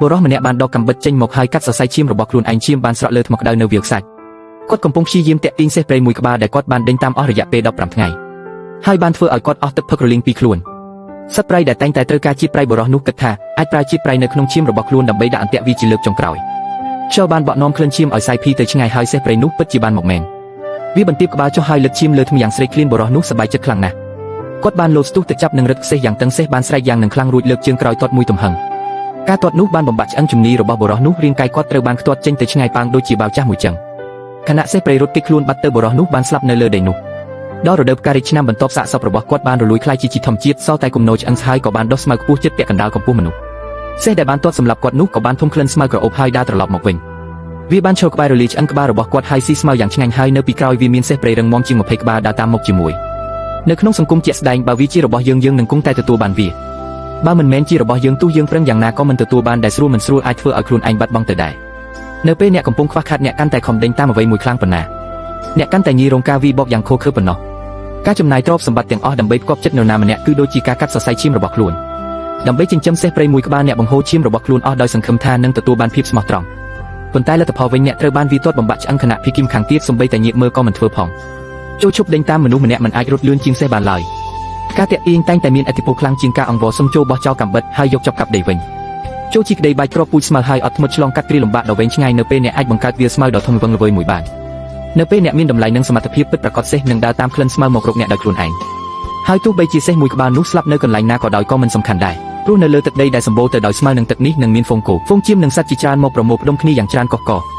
បុរសម្នាក់បានដកកាំបិតចេញមកហើយកាត់សរសៃឈាមរបស់ខ្លួនឯងឈាមបានស្រក់លើថ្មក្តៅនៅវាលខ្សាច់គាត់កំពុងព្យាយាមទាក់ទាញសេះព្រៃមួយក្បាលដែលគាត់បានដេញតាមអស់រយៈពេល15ថ្ងៃហើយបានធ្វើឲ្យគាត់អស់ទឹកផឹករលីងពីខ្លួនសត្វព្រៃដែលតែងតែត្រូវការជាតិប្រៃបុរសនោះគិតថាអាចប្រើជាតិប្រៃនៅក្នុងឈាមរបស់ខ្លួនដើម្បីដាក់អន្ទាក់វាជាលើកចុងក្រោយខ្យល់បានបក់នាំក្លិនឈាមឲ្យសាយភីទៅឆ្ងាយហើយសេះព្រៃនោះពិតជាបានមកមែនវាបន្ទាបក្បាលចុះហើយលិតឈាមលើថ្មយ៉ាងស្រេកឃ្លានបុរសនោះសប្បាយចិត្តខ្លាំងណាស់គាត់បានលោតស្ទុះទៅចាប់នឹងរឹតសេះយ៉ាងតឹងសេះបានស្រែកយ៉ាងនឹងខ្លាំងរួចលើកជើងក្រោយទាត់មួយទំហឹងការទាត់នោះបានបំបាក់ឆ្អឹងជំនីរបស់បុរសនោះរាងកាយគាត់ត្រូវបានខ្ទាត់ចេញទៅឆ្ងាយប៉ាងដូចជាបាវចាស់មួយចឹងខណៈសេះព្រៃរត់គេចខ្លួនបាត់ទៅបុរសនោះបានស្លាប់នៅលើដីនោះដល់រដូវផ្ការីកឆ្នាំបន្ទាប់សាកសពរបស់គាត់បានរលួយក្លាយជាជីធម្មជាតិសល់តែគំនរឆ្អឹងស្ហើយក៏បានដុះស្មៅខ្ពស់ជិតពាក់កណ្ដាលកម្ពស់មនុស្សសេះដែលបានទាត់សម្លាប់គាត់នោះក៏បានធំក្លិនស្មៅក្រអូបហើយដើរត្រឡប់មកវិញវាបានឈរក្បែររលាយឆ្អឹងក្បាលរបស់គាត់ហើយស៊ីស្មៅយ៉ាងឆ្ងាញ់ហើយនៅពីក្រោយវាមានសេះព្រៃរឹងមាំជាង20ក្បាលដើរតាមមកជាមួយនៅក្នុងសង្គមជាក់ស្ដែងបើវាជារបស់យើងយើងនឹងគង់តែទទួលបានវាបើមិនមែនជារបស់យើងទោះយើងប្រឹងយ៉ាងណាក៏មិនទទួលបានដែលស្រួលមិនស្រួលអាចធ្វើឲ្យខ្លួនឯងបាត់បង់ទៅដែរនៅពេលអ្នកកំពុងខ្វះខាតអ្នកកាន់តែខំដេញតាមអ្វីមួយខ្លាំងប៉ុណ្ណាអ្នកកាន់តែងាយរងការវាយបកយ៉ាងឃោរឃៅប៉ុណ្ណោះការចំណាយទ្រព្យសម្បត្តិទាំងអស់ដើម្បីផ្គប់ចិត្តនរណាម្នាក់គឺដូចជាការកាត់សរសៃឈាមរបស់ខ្លួនដើម្បីចិញ្ចឹមសេះព្រៃមួយក្បាលអ្នកបង្ហូរឈាមរបស់ខ្លួនអស់ដោយសង្ឃឹមថានឹងទទួលបានភាពស្មោះត្រង់ប៉ុន្តែលទ្ធផលវិញអ្នកត្រូវបានវាទាត់បំបាក់ឆ្អឹងខណៈភីគីមខាងទៀតសំបីតែញាកមើលក៏មិនធ្វើផងចូលឈប់ដេញតាមមនុស្សម្នាក់មិនអាចរត់លឿនជាងសេះបានឡើយការតាក់ទាញតែងតែមានឥទ្ធិពលខ្លាំងជាងការអង្វរសុំចូលបោះចោលកាំបិតហើយយកចប់កាប់ដីវិញចូលជីក្តីបាច់គ្រាប់ពូជស្មៅហើយអត់ធ្មត់ឆ្លងកាត់គ្រាលំបាកដ៏វែងឆ្ងាយនៅពេលអ្នកអាចបង្កើតវាលស្មៅដ៏ធំល្វឹងល្វើយមួយបាននៅពេលអ្នកមានតម្លៃនិងសមត្ថភាពពិតប្រាកដសេះនឹងដើរតាមក្លិនស្មៅមករកអ្នកដោយខ្លួនឯងហើយទោះបីជាសេះមួយក្បាលនោះស្លាប់នៅកន្លែងណាក៏ដោយក៏មិនសំខាន់ដែរព្រោះនៅលើទឹកដីដែលសម្បូរទៅដោយស្មៅនិងទឹកនេះនឹងមានហ្វូងគោហ្វូងចៀមនិងសត្វជាច្រើនមកប្រមូលផ្ដុំគ្នាយ៉ាងច្រើនកុះករ។